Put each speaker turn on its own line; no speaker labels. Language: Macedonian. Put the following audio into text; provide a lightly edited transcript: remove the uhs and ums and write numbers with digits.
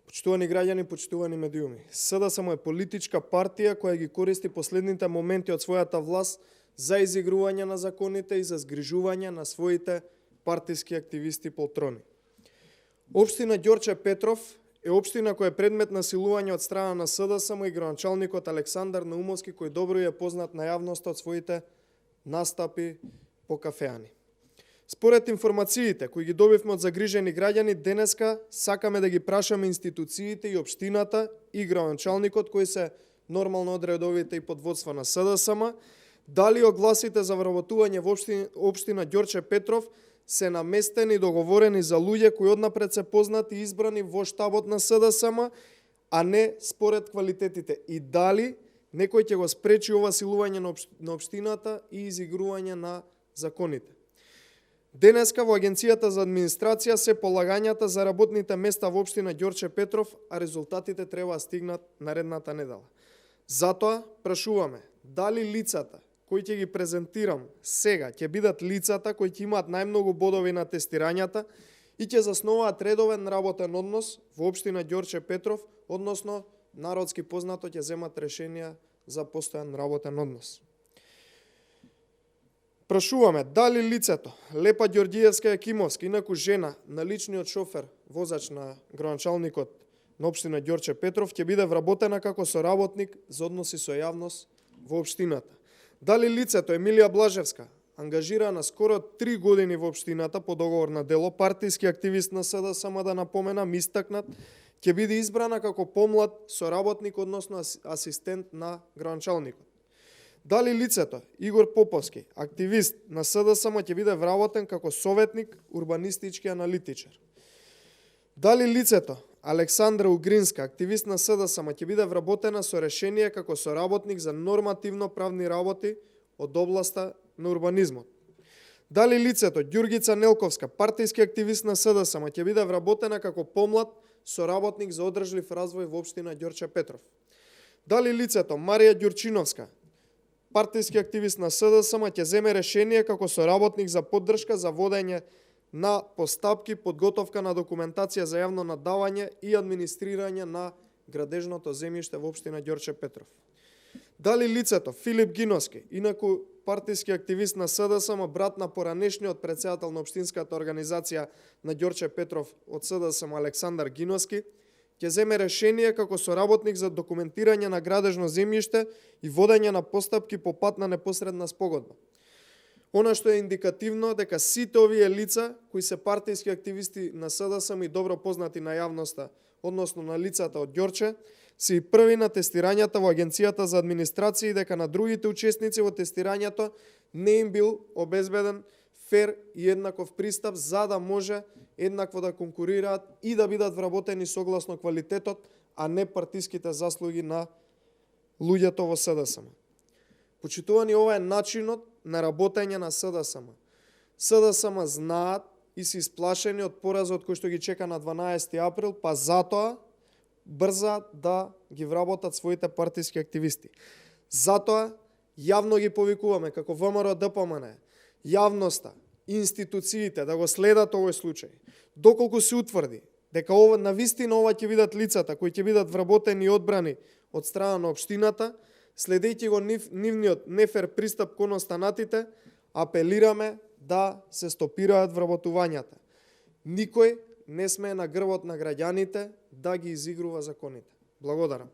Почитувани граѓани, почитувани медиуми, СДСМ е политичка партија која ги користи последните моменти од својата власт за изигрување на законите и за згрижување на своите партиски активисти полтрони. Општина Ѓорче Петров е општина која е предмет на силување од страна на СДСМ и градоначалникот Александар Наумовски, кој добро е познат на јавноста од своите настапи по кафеани. Според информациите кои ги добивме од загрижени граѓани, денеска сакаме да ги прашаме институциите и општината и градоначалникот, кои се нормално од редовите и подводства на СДСМ, дали огласите за вработување во општина Ѓорче Петров се наместени и договорени за луѓе кои однапред се познати и избрани во штабот на СДСМ, а не според квалитетите, и дали некој ќе го спречи ова силување на општината и изигрување на законите. Денеска во Агенцијата за администрација се полагањата за работните места во општина Ѓорче Петров, а резултатите треба да стигнат наредната недела. Затоа прашуваме дали лицата кои ќе ги презентирам сега ќе бидат лицата кои ќе имаат најмногу бодови на тестирањата и ќе заснуваат редовен работен однос во општина Ѓорче Петров, односно народски познато ќе земат решенија за постојан работен однос. Прашуваме дали лицето Лепа Ѓорѓиевска Јакимовска, инаку жена на личниот шофер, возач на градоначалникот на општина Ѓорче Петров, ќе биде вработена како соработник за односи со јавност во општината. Дали лицето Емилија Блажевска, ангажирана скоро 3 години во општината по договор на дело, партиски активист на СДСМ, да напоменам, истакнат, ќе биде избрана како помлад соработник, односно асистент на градоначалникот. Дали лицето Игор Поповски, активист на СДСМ, ќе биде вработен како советник, урбанистички аналитичар. Дали лицето Александра Угринска, активист на СДСМ, ќе биде вработена со решение како соработник за нормативно правни работи од областа на урбанизмот. Дали лицето Ѓургица Нелковска, партиски активист на СДСМ, ќе биде вработена како помлад соработник за одржлив развој во општина Ѓорче Петров. Дали лицето Марија Ѓурчиновска, партиски активист на СДСМ, ќе земе решение како соработник за поддршка за водење на постапки, подготовка на документација за јавно надавање и администрирање на градежното земјиште во општина Ѓорче Петров. Дали лицето Филип Гиноски, инаку партиски активист на СДСМ, брат на поранешниот претседател на општинската организација на Ѓорче Петров од СДСМ Александар Гиноски, ќе земе решение како соработник за документирање на градежно земјиште и водење на постапки по пат на непосредна спогодба. Она што е индикативно дека сите овие лица кои се партиски активисти на СДСМ и добро познати на јавноста, односно на лицата од Ѓорче, се и први на тестирањата во Агенцијата за администрација и дека на другите учесници во тестирањето не им бил обезбеден фер и еднаков пристап за да може еднакво да конкурираат и да бидат вработени согласно квалитетот, а не партиските заслуги на луѓето во СДСМ. Почитувани, ова е начинот на работење на СДСМ. СДСМ знаат и се исплашени од поразот кој што ги чека на 12 април, па затоа брза да ги вработат своите партиски активисти. Затоа јавно ги повикуваме како ВМРО ДПМН, јавноста, институциите да го следат овој случај. Доколку се утврди дека навистина ова ќе бидат лицата кои ќе бидат вработени и одбрани од страна на општината, следејќи го нивниот нефер пристап кон останатите, апелираме да се стопираат вработувањата. Никој не смее на грбот на граѓаните да ги изигрува законите. Благодарам.